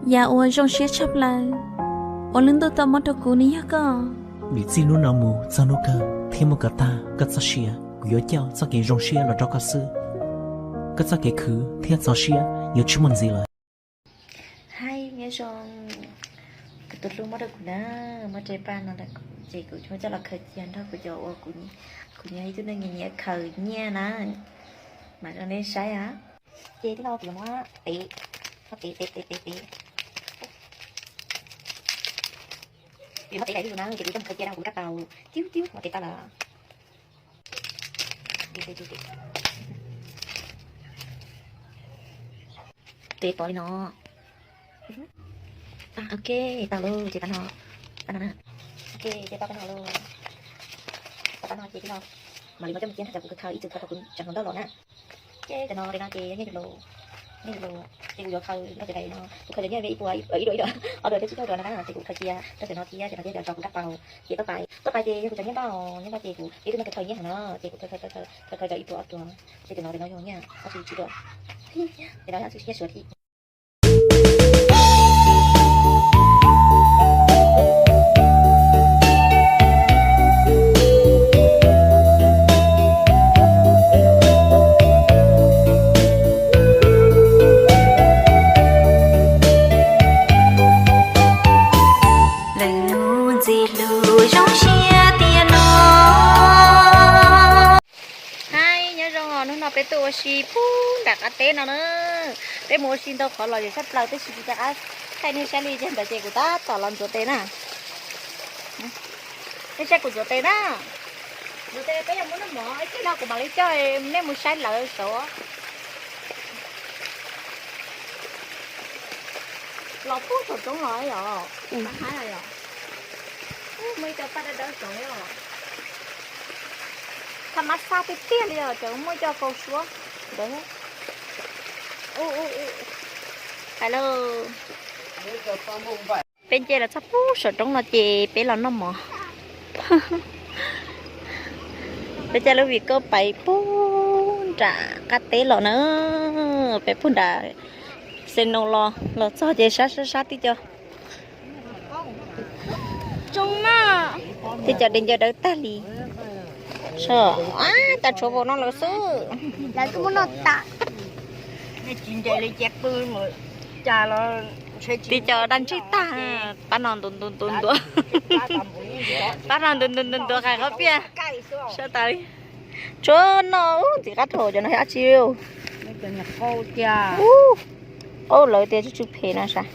Yam uas zoo siab tshaj plaws uas lub ntuj tau muab rau kuv nws yog koj. Vim txij hnub no mus txog hnub kawg thiab mus kom tag koj txoj sia, kuv yuav coj txoj kev zoo siab los rau koj xwb. Koj txoj kev khwv thiab txo siab yuav tsis muaj ntxiv lawm. Hais nyob zoo, kuv tus hlub muab rau kuv na, muab rau paj no ces kuv muab coj los khaws cia nrog kuv cov uas kuv nyiam, ib tug neeg nyiam khaws nyiaj na, mam rau nej saib a. Ces tib no kuv yuav muab tev, muab tev tev tev tev tev, kuv muab tev daim li na ces kuv coj mus khaws cia rau kuv kab tau tiub tiub muab tev tau lawm. Tev pov li no. Ok, tau lauj, ces tau no, tau no na. Ok, ces tau tau no lauj. Tau tau no ces tib no mam li muab coj mus cia nrog cov kuv khaws ib txwm khaws rau kuv tseem hluas nkauj los na. Ces cov no li no ces yog nyiaj yus los, nyiaj yus los ces kuv yuav khaws nrog cov daim no, kuv khaws cov nyiaj ib puas ib duas ib duas, ob duas thiab tsib caug duas no na ces kuv khaws cia rau cov no thiab cov no thiab cov kuv kab tau. Ces toj pais, toj pais ces yog kuv cov nyiaj npaj, nyiaj npaj ces kuv ib tug neeg khaws nyiaj heev no ces kuv khaws khaws cov ib puas ob puas, ces cov no li no yog nyiaj ob txhiab tsib duas, cov no ob txhiab tsib nyiaj suav thiab. Leej nus ntxim hlub zoo siab tiag no. Hais nyob zoo os, hnub no peb tuaj ua si puag nram qab teb no na. Peb mus ua si ntau qhov los yog sab plaws tab sis tsis rov qab thaij nej saib li, yog ntawd ces kuv tab tom los ntxuav tes na. Nej saib kuv ntxuav tes na. Ntxuav tes peb yuav muab noj mov ib pliag no kuv mam li coj nej mus saib lawv saud. Los puag saum roob los yom, pab haib los yom. Muaj ib co paj dawb dawb saud os. Tha mab xaj tiag tiag li os, cov muaj ib co kau suab ntawd. Hais lauj. Peb nce los txog puag saum roob no ces peb los noj mov. Peb coj lub vim koj pais puag nram qab teb los na. Peb puag nram xe no los, los txog ces sab sab sab tib co. Tib co de ncaws dawb tag li. Tag tshuav vau no lawm xwb. Tib co daj ntseg tag, pab no ntu ntu ntu ntua. Pab no ntu ntu ntu ntua qais qhob piaj. Sab tas li. Tshuav no ntxim qab dhau, cov no yog dab tsi? Qaub lawv tias tsw tsw phem no sav.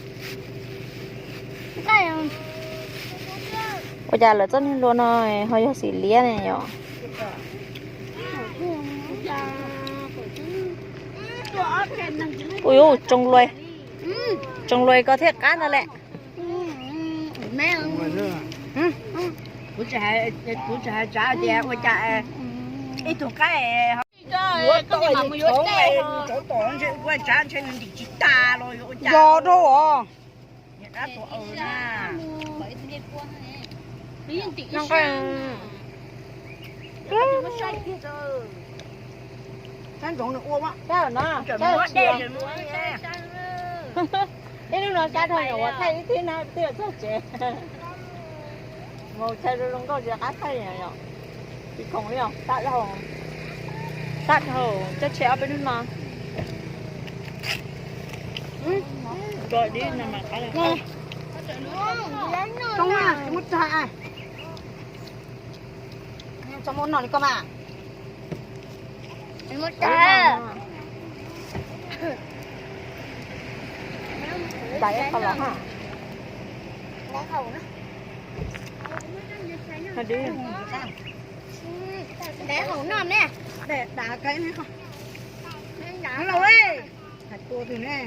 Ua cas lawv txoj niag hlua no ho yog xim liab ne yom? Ui, tsoo luaj, tsoo luaj koj thiaj qab ntag lawm. Kuv tsis hais tsav tias ua cas ib tug qaib ua tsav ntshe nws ntim tsis tas los yuav ua cas. Yog rau os. Ib lub no sab dhau nyuam qhuav thaij ib thib no twb yuav txog tsev. Mus tshais zoo zoo nkauj tsis qab thaij yom. Tsis khoom li os, sab dhau, sab dhau, coj tshais ob peb hnub no. Txhob muab tag, txhob muab no li koj mas. Dais qhov los ha. Dais hauv no ne. Dais, dais ka ne. Hais tua twg ne?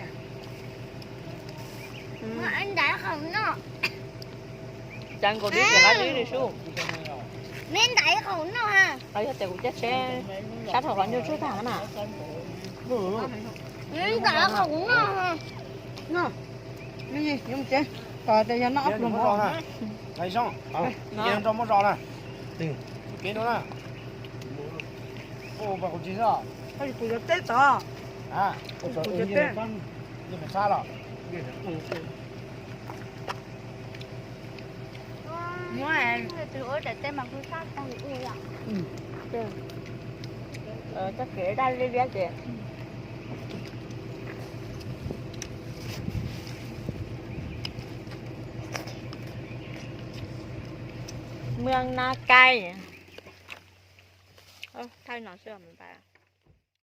Dais hauv no. Cas nkaus dib tsis qab dib li sub. Neb ntais qhov kuv noj. Yog tias kuv caij tsheb sab dhau qhov ncauj tsuag tag na. Neb ntais qhov kuv noj. Noj, tos tias yog noj ob pluag mov. Nrog muab zos na. Kev no na. Kuv yog teb tod. Kuv yog teb. Muab tus ua daim teb mas kuv sab tag li ua yom. Txoj kev daj liab liab ces Mws Nas Kais. Thaij no xwb os.